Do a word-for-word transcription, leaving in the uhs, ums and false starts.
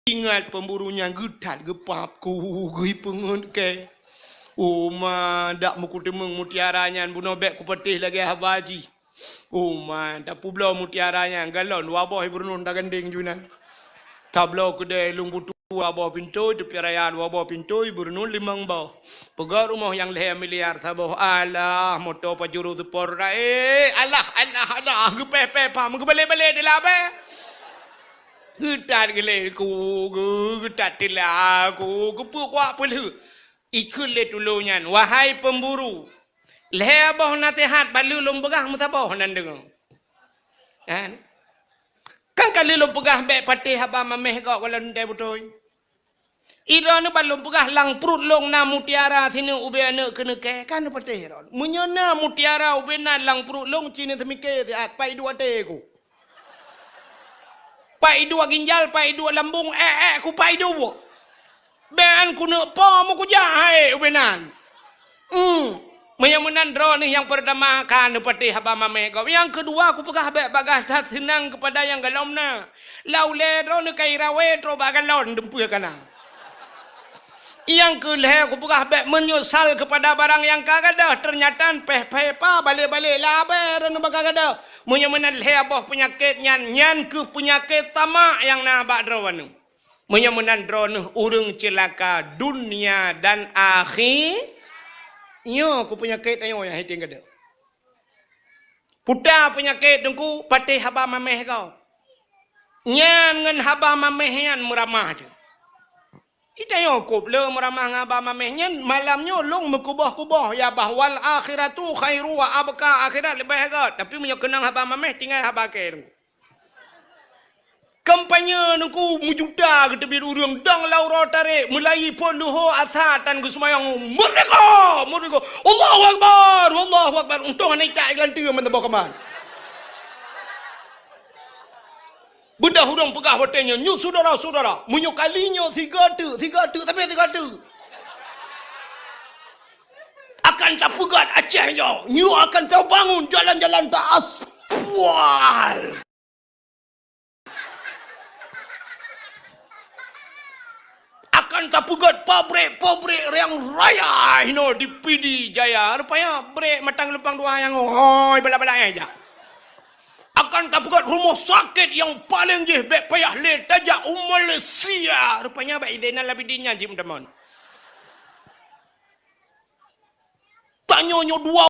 Ingat pemburu nyan geuthat geupap ku geupeungeut kèe. Oma, dak meukuteumeung mutiara nyan bunoe bèk kupatéh lagèe haba jih. Oma, tapeubloe mutiara nyan galon dua boh ié beureunueng tagandéng ju nyan. Tabloe keudè lôn butu dua boh pintoe, teupie raya dua boh pintoe, ié beureunueng limong boh. Peugöt rumoh nyang lhèe miliar saboh. Alah, moto Pajero Sport rayeuk. Alah, alah, alah, geupèh-pèh pam, geubalek-balek dilabèe. Geuthat geulèe ku, geu-, geuthat tila ku, geupeukuak peulheueh. Ikheun lé tulông nyan, "Wahai pemburu, lhèe boh naseuhat bak lheueh lôn peugah meusaboh nan deungoe." Kan? Kan ka lheueh lôn peugah bèk patéh haba maméh gob walon teuntèe beutôi. Droeneuh ban lôn peugah lam pruet lôn na mutiara sineuk ubé aneuk keuneuk kèe, kan neupatéh droeneuh. Meunyoe na mutiara ubé nan lam pruet lôn, ci neuseumiké siat, pat iduek até ku. Pat iduek ginjal, pat iduek lambông, èk-èk ku pat iduek. Bèk an kuneuk po meukujak hai ubé nan. Hmm. Meunyoe meunan droeneuh nyang peurtama ka neupatéh haba maméh gob. Nyang keudua kupeugah bèk bagaih that seunang keupada nyang galom na. Lau lé droeneuh ka irawé trok bak galon dumpeue kana. Nyang keu lhèe kupeugah bèk meunyeusal keupada barang nyang ka gadôh, teunyata pèh-pèh pa balek-balek labèe droeneuh bak ka gadôh. Meunyoe meunan lhèe boh peunyakét nyan, nyan keuh peunyakét tamak nyang na bak droeneuh. Meunyoe meunan droeneuh ureueng ceulaka dunia dan akhi-, nyoe keuh peunyakét tanyoe nyang hitieng gadôh. Puta peunyakét teungku patéh haba maméh gob. Nyan ngon haba maméh nyan meuramah jeuet. Itanyoe kôb le meuramah ngon haba maméh nyan, malam nyoe lôn meukuboh-kuboh, ya bah, wal akhiratu khairu wa abqa, akhirat leubeh göt. Tapi meunyoe keunong haba maméh, tinggai haba kèe teungku. Kampanye teungku meujuta geuteubiet ureueng dong lam uroe tarek, meulayeue phôn leuhô asa tan geuseumayang, "Merdeka! Merdeka! Allahu Akbar! Allahu Akbar!" Untông hana itak ilanteue meunan boh kaman. Beudôh ureueng peugah watèe nyoe, "Nyoe syedara-syedara, meunyoe kali nyoe sigoe teuk, sigoe teuk, sabe sigoe teuk. Akan tapeugöt Aceh nyoe, nyoe akan tabangun jalan-jalan ta aspal." Akan tapeugöt pabrék-pabrék nyang raya hinoe di Pidie Jaya. Rupanya brék mantong geulumpang dua nyang hôi balak-balak nyang jak. Akan tapeugöt rumoh sakét nyang paleng jih bèk payah lé tajak u Malaysia. Rupanya bak Zainal Abidin nyan jimeuteumon. Tanyoe nyoe dua